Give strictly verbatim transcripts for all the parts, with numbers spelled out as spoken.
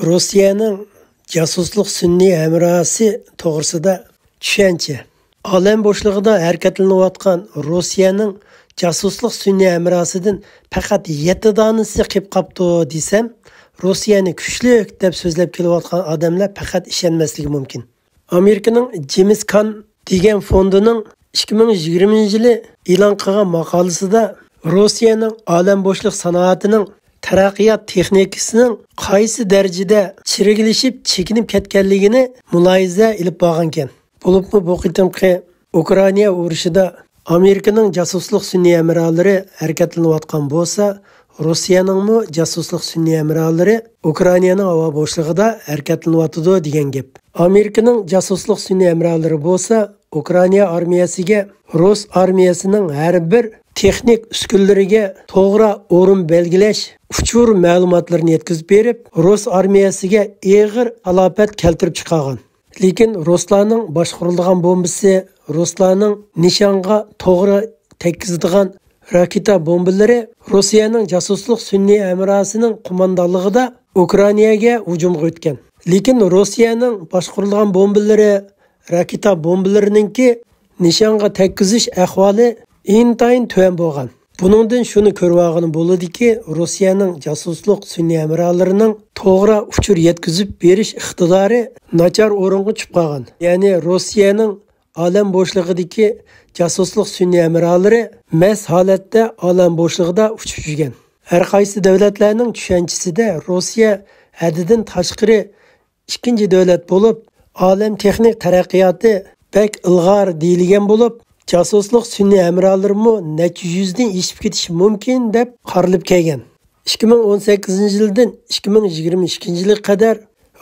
روسىيەنىڭ جاسۇسلۇق سۈنئىي ھەمراھىسى توغرىسىدا چۈشەنچە. ئالەم بوشلۇقىدا ھەرىكەتلىنىۋاتقان روسىيەنىڭ جاسۇسلۇق سۈنئىي ھەمراھىسىدىن پەقەت يەتتە دانىسى قېلىپ قاپتۇ دېسەم، روسىيەنى كۈچلۈك دەپ سۆزلەپ كېلىۋاتقان ئادەملەر پەقەت ئىشەنمەسلىكى مۇمكىن. ئامېرىكىنىڭ جېمس كان دېگەن فوندىنىڭ ئىككى مىڭ يىگىرمىنچى يىلى ئېلان قىلغان ماقالىسىدا روسىيەنىڭ ئالەم بوشلۇق سانائىتىنىڭ تەرەققىيات تېخنىكىسىنىڭ قايسى دەرىجىدە چىرىكلىشىپ، چېكىنىپ كەتكەنلىكىنى مۇلاھىزە ئېلىپ بارغانىكەن. بولۇپمۇ بۇ قېتىمقى ئۇكرائىنا ئۇرۇشىدا ئامېرىكىنىڭ جاسۇسلۇق سۈنئىي ھەمراھلىرى ھەرىكەتلىنىۋاتقان بولسا، روسىيەنىڭمۇ جاسۇسلۇق سۈنئىي ھەمراھلىرى ئۇكرائىنانىڭ ھاۋا بوشلۇقىدا ھەرىكەتلىنىۋاتىدۇ دېگەن گەپ. ئامېرىكىنىڭ جاسۇسلۇق سۈنئىي ھەمراھلىرى بولسا ئۇكرائىنا ئارمىيەسىگە رۇس ئارمىيەسىنىڭ ھەر بىر تېخنىك ئۈسكۈنىلىرىگە توغرا ئورۇن بەلگىلەش، ئۇچۇر مەلۇماتلىرىنى يەتكۈزۈپ بېرىپ، رۇس ئارمىيەسىگە ئېغىر تالاپەت كەلتۈرۈپ چىقارغان. لېكىن رۇسلارنىڭ باشقۇرۇلىدىغان بومبىسى، رۇسلارنىڭ نىشانغا توغرا تەگكۈزىدىغان راكېتا بومبىلىرى روسىيەنىڭ جاسۇسلۇق سۈنئىي ھەمراھىسىنىڭ قوماندانلىقىدا ئۇكرائىناگە ھۇجۇمغا ئۆتكەن. لېكىن روسىيەنىڭ باشقۇرۇلىدىغان بومبىلىرى، راكېتا بومبىلىرىنىڭكى نىشانغا تەگكۈزۈش ئەھۋالى ئىنتايىن تۆۋەن بولغان. بۇنىڭدىن شۇنى كۆرۈۋالغىلى بولىدۇكى، روسىيەنىڭ جاسۇسلۇق سۈنئىي ھەمراھلىرىنىڭ توغرا ئۇچۇر يەتكۈزۈپ بېرىش ئىقتىدارى ناچار ئورۇنغا چۈشۈپ قالغان. يەنى روسىيەنىڭ ئالەم بوشلۇقىدىكى جاسۇسلۇق سۈنئىي ھەمراھلىرى مەس ھالەتتە ئالەم بوشلۇقىدا ئۇچۇپ يۈرگەن. ھەر قايسى دۆلەتلەرنىڭ چۈشەنچىسىدە روسىيە ھەددىدىن تاشقىرى ئىككىنچى دۆلەت بولۇپ، ئالەم تېخنىك تەرەققىياتى بەك ئىلغار دېيىلگەن بولۇپ، جاسۇسلۇق سۈنئىي ھەمراھلىرىمۇ نەچچە يۈزدىن ئېشىپ كېتىشى مۇمكىن دەپ قارىلىپ كەلگەن. ئىككى مىڭ ئون سەككىزىنچى يىلدىن ئىككى مىڭ يىگىرمە ئىككىنچى يىلغا قەدەر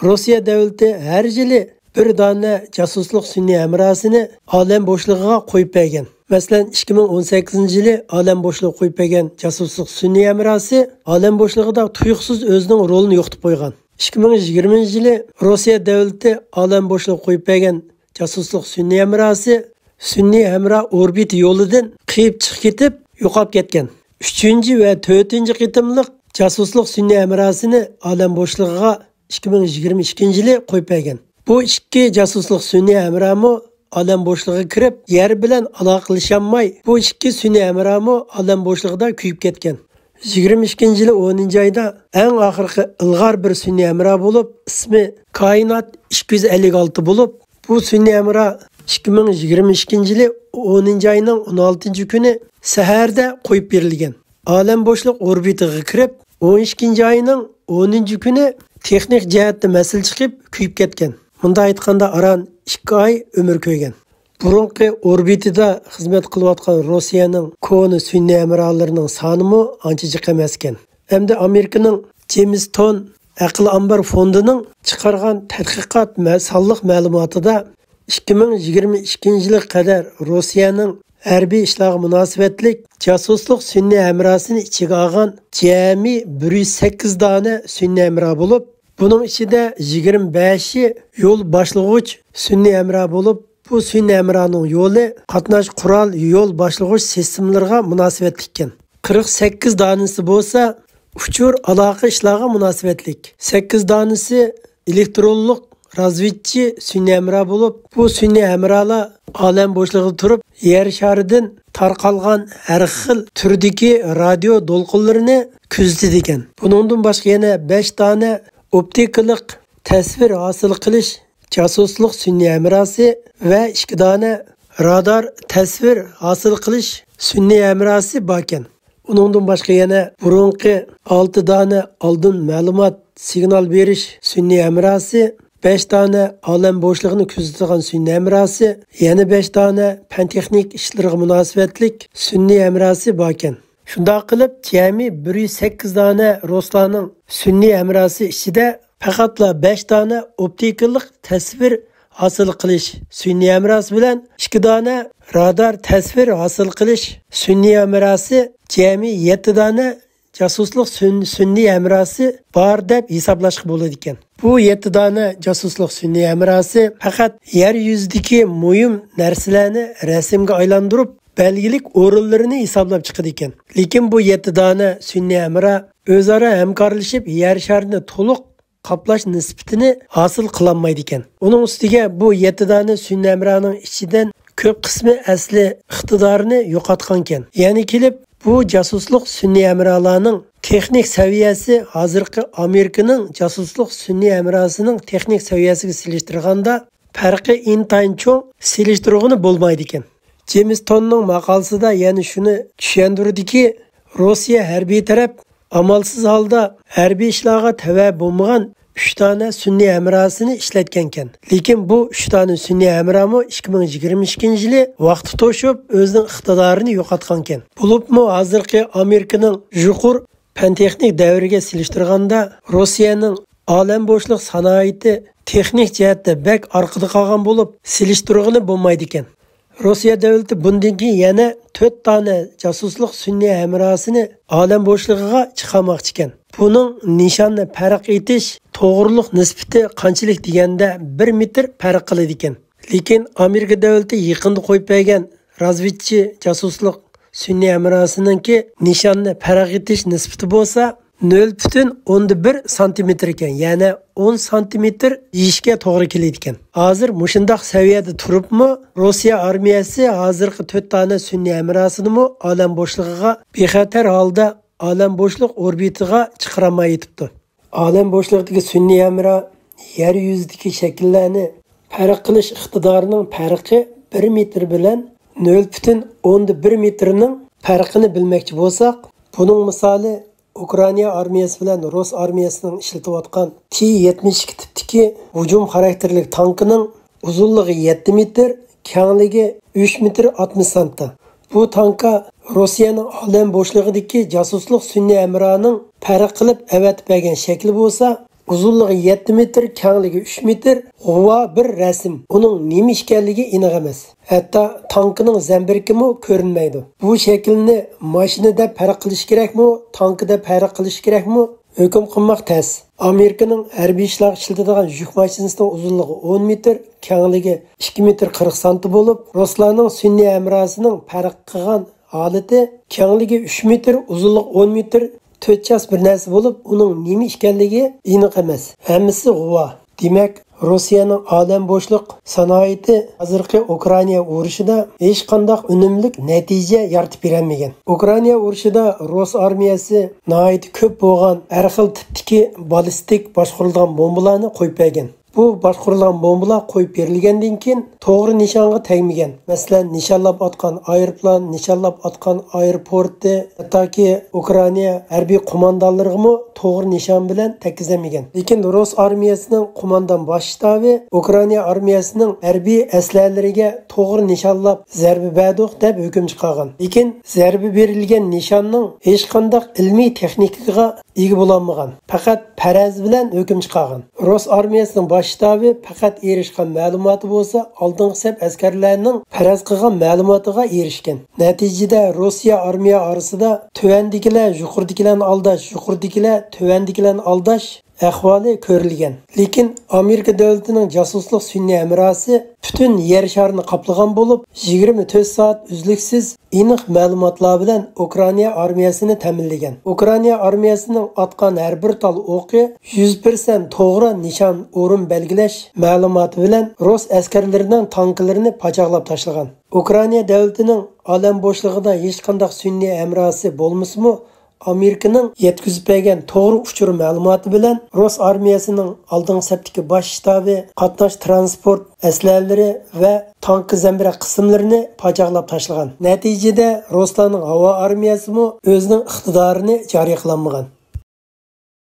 روسىيە دۆلىتى ھەر يىلى بىر دانە جاسۇسلۇق سۈنئىي ھەمراھىسىنى ئالەم بوشلۇقىغا قويۇپ بەرگەن. مەسىلەن، ئىككى مىڭ ئون سەككىزىنچى يىلى ئالەم بوشلۇقىغا قويۇپ بەرگەن جاسۇسلۇق سۈنئىي ھەمراھىسى ئالەم بوشلۇقىدا تۇيۇقسىز ئۆزىنىڭ رولىنى يوقىتىپ قويغان. ئىككى مىڭ يىگىرمىنچى يىلى روسىيە دۆلىتى ئالەم بوشلۇقىغا قويۇپ بەرگەن جاسۇسلۇق سۈنئىي ھەمراھىسى سۈنئىي ھەمراھ ئوربىتا يولىدىن قېيىپ چىقىپ كېتىپ يوقاپ كەتكەن. ئۈچىنچى ۋە تۆتىنچى قېتىملىق جاسۇسلۇق سۈنئىي ھەمراھىسىنى ئالەم بوشلۇقىغا ئىككى مىڭ يىگىرمە ئىككىنچى يىلى قويۇپ بەرگەن. بۇ ئىككى جاسۇسلۇق سۈنئىي ھەمراھمۇ ئالەم بوشلۇقىغا كىرىپ، يەر بىلەن ئالاقىلىشالماي، بۇ ئىككى سۈنئىي ھەمراھمۇ ئالەم بوشلۇقىدا كۆيۈپ كەتكەن. يىگىرمە ئىككىنچى يىلى ئونىنچى ئايدا ئەڭ ئاخىرقى ئىلغار بىر سۈنئىي ھەمراھ بولۇپ، ئىسمى كائىنات ئىككى يۈز ئەللىك ئالتە بولۇپ، بۇ سۈنئىي ھەمراھ ئىككى مىڭ يىگىرمە ئىككىنچى يىلى ئونىنچى ئاينىڭ ئون ئالتىنچى كۈنى سەھەردە قويۇپ بېرىلگەن. ئالەم بوشلۇق ئوربىتىغا كىرىپ، ئون ئىككىنچى ئاينىڭ ئونىنچى كۈنى تېخنىك جەھەتتە مەسىلە چىقىپ، كۆيۈپ كەتكەن. مۇنداق ئېيتقاندا، ئاران ئىككى ئاي ئۆمۈر كۆرگەن. بۇرۇنقى ئوربىتىدا خىزمەت قىلىۋاتقان روسىيەنىڭ كونا سۈنئىي ھەمراھلىرىنىڭ سانىمۇ ئانچە جىق ئەمەسكەن. ئەمدى ئامېرىكىنىڭ جېمس تون ئەقىل ئامبار فوندىنىڭ چىقارغان تەتقىقات مە-، سانلىق مەلۇماتىدا ئىككى مىڭ يىگىرمە ئىككىنچى يىلغا قەدەر روسىيەنىڭ ھەربىي ئىشلارغا مۇناسىۋەتلىك جاسۇسلۇق سۈنئىي ھەمراھىسىنى ئىچىگە ئالغان جەمئىي بىر يۈز سەككىز دانە سۈنئىي ھەمراھ بولۇپ، بۇنىڭ ئىچىدە يىگىرمە بەشى يول باشلىغۇچ سۈنئىي ھەمراھ بولۇپ، بۇ سۈنئىي ھەمراھنىڭ يولى قاتناش قورال يول باشلىغۇچ سىستېمىلىرىغا مۇناسىۋەتلىككەن. قىرىق سەككىز دانىسى بولسا ئۇچۇر ئالاقە ئىشلارغا مۇناسىۋەتلىك. سەككىز دانىسى ئېلېكترونلۇق رازۋېدچى سۈنئىي ھەمراھ بولۇپ، بۇ سۈنئىي ھەمراھلار ئالەم بوشلۇقىدا تۇرۇپ، يەر شارىدىن تارقالغان ھەر خىل تۈردىكى رادىيو دولقۇنلىرىنى كۆزىتىدىكەن. بۇنىڭدىن باشقا يەنە بەش دانە ئوپتىكىلىق تەسۋىر ھاسىل قىلىش جاسۇسلۇق سۈنئىي ھەمراھسى ۋە ئىككى دانە رادار تەسۋىر ھاسىل قىلىش سۈنئىي ھەمراھسى باركەن. ئۇنىڭدىن باشقا يەنە بۇرۇنقى ئالتە دانە ئالدىن مەلۇمات سىگنال بېرىش سۈنئىي ھەمراھسى، بەش دانە ئالەم بوشلۇقىنى كۆزىتىدىغان سۈنئىي ھەمراھسى، يەنە بەش دانە پەن تېخنىك ئىشلىرىغا مۇناسىۋەتلىك سۈنئىي ھەمراھسى باركەن. شۇنداق قىلىپ، جەمئىي بىر يۈز سەككىز دانە رۇسلارنىڭ سۈنئىي ھەمراھسى ئىچىدە پەقەتلا بەش دانە ئوپتىكىلىق تەسۋىر ھاسىل قىلىش سۈنئىي ھەمراھسى بىلەن ئىككى دانە رادار تەسۋىر ھاسىل قىلىش سۈنئىي ھەمراھسى، جەمئىي يەتتە دانە جاسۇسلۇق سۈن-، سۈنئىي ھەمراھسى بار دەپ ھېسابلاشقا بولىدىكەن. بۇ يەتتە دانە جاسۇسلۇق سۈنئىي ھەمراھسى پەقەت يەر يۈزىدىكى مۇھىم نەرسىلەرنى رەسىمگە ئايلاندۇرۇپ، بەلگىلىك ئورۇنلىرىنى ھېسابلاپ چىقىدىكەن. لېكىن بۇ يەتتە دانە سۈنئىي ھەمراھ ئۆزئارا ھەمكارلىشىپ، يەر شارىنى تولۇق قاپلاش نىسبىتىنى ھاسىل قىلالمايدىكەن. ئۇنىڭ ئۈستىگە بۇ يەتتە دانە سۈنئىي ھەمراھنىڭ ئىچىدىن كۆپ قىسمى ئەسلى ئىقتىدارىنى يوقاتقانكەن. يەنە كېلىپ بۇ جاسۇسلۇق سۈنئىي ھەمراھلارنىڭ تېخنىك سەۋىيەسى ھازىرقى ئامېرىكىنىڭ جاسۇسلۇق سۈنئىي ھەمراھسىنىڭ تېخنىك سەۋىيەسىگە سېلىشتۇرغاندا پەرقى ئىنتايىن چوڭ، سېلىشتۇرغىلى بولمايدىكەن. جېمىس توننىڭ ماقالىسىدا يەنە شۇنى چۈشەندۈردىكى، روسىيە ھەربىي تەرەپ ئامالسىز ھالدا ھەربىي ئىشلارغا تەۋە بولمىغان ئۈچ دانە سۈنئىي ھەمراھسىنى ئىشلەتكەنكەن. لېكىن بۇ ئۈچ دانە سۈنئىي ھەمراھمۇ ئىككى مىڭ يىگىرمە ئىككىنچى يىلى ۋاقتى توشۇپ، ئۆزىنىڭ ئىقتىدارىنى يوقاتقانكەن. بولۇپمۇ ھازىرقى ئامېرىكىنىڭ يۇقىرى پەن-تېخنىك دەۋرىگە سېلىشتۇرغاندا، روسىيەنىڭ ئالەم بوشلۇق سانائىتى تېخنىك جەھەتتە بەك ئارقىدا قالغان بولۇپ، سېلىشتۇرغىلى بولمايدىكەن. روسىيە دۆلىتى بۇندىن كېيىن يەنە تۆت دانە جاسۇسلۇق سۈنئىي ھەمراھسىنى ئالەم بوشلۇقىغا چىقارماقچىكەن. بۇنىڭ نىشاننى پەرق ئېتىش توغرىلىق نىسبىتى قانچىلىك دېگەندە، بىر مېتىر پەرق قىلىدىكەن. لېكىن ئامېرىكا دۆلىتى يېقىندا قويۇپ بەرگەن رازۋېدچى جاسۇسلۇق سۈنئىي ھەمراھسىنىڭكى نىشاننى پەرق ئېتىش نىسبىتى بولسا نۆل پۈتۈن ئوندىن بىر سانتىمېتىر ئىكەن، يەنى ئون سانتىمېتىر دېيىشكە توغرا كېلىدىكەن. ھازىر مۇشۇنداق سەۋىيەدە تۇرۇپمۇ، روسىيە ئارمىيەسى ھازىرقى تۆت دانە سۈنئىي ھەمراھسىنىمۇ ئالەم بوشلۇقىغا بىخەتەر ھالدا ئالەم بوشلۇق ئوربىتىغا چىقىرالماي يېتىپتۇ. ئالەم بوشلۇقىدىكى سۈنئىي ھەمراھ يەر يۈزىدىكى شەكىللەرنى پەرق قىلىش ئىقتىدارىنىڭ پەرقى بىر مېتىر بىلەن نۆل پۈتۈن ئوندىن بىر مېتىرنىڭ پەرقىنى بىلمەكچى بولساق، بۇنىڭ مىسالى ئۇكرائىنا ئارمىيەسى بىلەن رۇس ئارمىيەسىنىڭ ئىشلىتىۋاتقان تى يەتمىش ئىككى تىپتىكى ھۇجۇم خاراكتېرلىك تانكىنىڭ ئۇزۇنلۇقى يەتتە مېتىر، كەڭلىكى ئۈچ مېتىر ئاتمىش سانتى. بۇ تانكا روسىيەنىڭ ئالەم بوشلۇقىدىكى جاسۇسلۇق سۈنئىي ھەمراھىنىڭ پەرق قىلىپ ئەۋەتىپ بەرگەن شەكلى بولسا، ئۇزۇنلۇقى يەتتە مېتىر، كەڭلىكى ئۈچ مېتىر، غۇۋا بىر رەسىم. ئۇنىڭ نېمە ئىكەنلىكى ئېنىق ئەمەس. ھەتتا تانكىنىڭ زەمبىرىكىمۇ كۆرۈنمەيدۇ. بۇ شەكىلنى ماشىنا دەپ پەرق قىلىش كېرەكمۇ، تانكا دەپ پەرق قىلىش كېرەكمۇ، ھۆكۈم قىلماق تەس. ئامېرىكىنىڭ ھەربىي ئىشلارغا ئىشلىتىدىغان يۈك ماشىنىسىنىڭ ئۇزۇنلۇقى ئون مېتىر، كەڭلىكى ئىككى مېتىر قىرىق سانتى بولۇپ، رۇسلارنىڭ سۈنئىي ھەمراھسىنىڭ پەرق قىلغان ھالىتى كەڭلىكى ئۈچ مېتىر، ئۇزۇنلۇقى ئون مېتىر، تۆت چاس بىر نەرسە بولۇپ، ئۇنىڭ نېمە ئىكەنلىكى ئېنىق ئەمەس. ھەممىسى غۇۋا. دېمەك، روسىيەنىڭ ئالەم بوشلۇق سانائىتى ھازىرقى ئۇكرائىنا ئۇرۇشىدا ھېچقانداق ئۈنۈملۈك نەتىجە يارىتىپ بېرەلمىگەن. ئۇكرائىنا ئۇرۇشىدا رۇس ئارمىيەسى ناھايىتى كۆپ بولغان ھەر خىل تىپتىكى بالىستىك باشقۇرۇلىدىغان بومبىلارنى قويۇپ بەرگەن. بۇ باشقۇرۇلغان بومبىلار قويۇپ بېرىلگەندىن كېيىن توغرا نىشانغا تەگمىگەن. مەسىلەن، نىشانلاپ ئاتقان ئايروپىلان، نىشانلاپ ئاتقان ئايروپورتى، ھەتتاكى ئۇكرائىنا ھەربىي قوماندانلىرىغىمۇ توغرا نىشان بىلەن تەگكۈزەلمىگەن. لېكىن رۇس ئارمىيەسىنىڭ قوماندان باش شتابى ئۇكرائىنا ئارمىيەسىنىڭ ھەربىي ئەسلىھەلىرىگە توغرا نىشانلاپ زەربە بەردۇق دەپ ھۆكۈم چىقارغان. لېكىن زەربە بېرىلگەن نىشاننىڭ ھېچقانداق ئىلمىي تېخنىكىغا ئىگە بولالمىغان، پەقەت پەرەز بىلەن ھۆكۈم چىقارغان. رۇس ئارمىيەسىنىڭ باش شتابى پەقەت ئېرىشكەن مەلۇماتى بولسا، ئالدىنقى سەپ ئەسكەرلەرنىڭ پەرەز قىلغان مەلۇماتىغا ئېرىشكەن. نەتىجىدە، روسىيە ئارمىيە ئارىسىدا تۆۋەندىكىلەر يۇقىرىدىكىلەرنى ئالداش، يۇقىرىدىكىلەر تۆۋەندىكىلەرنى ئالداش ئەھۋالى كۆرۈلگەن. لېكىن ئامېرىكا دۆلىتىنىڭ جاسۇسلۇق سۈنئىي ھەمراھىسى پۈتۈن يەر شارىنى قاپلىغان بولۇپ، يىگىرمە تۆت سائەت ئۈزلۈكسىز ئېنىق مەلۇماتلار بىلەن ئۇكرائىنا ئارمىيەسىنى تەمىنلىگەن. ئۇكرائىنا ئارمىيەسىنىڭ ئاتقان ھەر بىر تال ئوقى يۈز پىرسەنت توغرا نىشان ئورۇن بەلگىلەش مەلۇماتى بىلەن رۇس ئەسكەرلىرىنىڭ تانكىلىرىنى پاچاقلاپ تاشلىغان. ئۇكرائىنا دۆلىتىنىڭ ئالەم بوشلۇقىدا ھېچقانداق سۈنئىي ھەمراھىسى بولمىسىمۇ، ئامېرىكىنىڭ يەتكۈزۈپ بەرگەن توغرا ئۇچۇر مەلۇماتى بىلەن رۇس ئارمىيەسىنىڭ ئالدىنقى سەپتىكى باش شتابى، قاتناش تىرانسپورت ئەسلىھەلىرى ۋە تانكا زەمبىرەك قىسىملىرىنى پاچاقلاپ تاشلىغان. نەتىجىدە، رۇسلارنىڭ ھاۋا ئارمىيەسىمۇ ئۆزىنىڭ ئىقتىدارىنى جارى قىلالمىغان.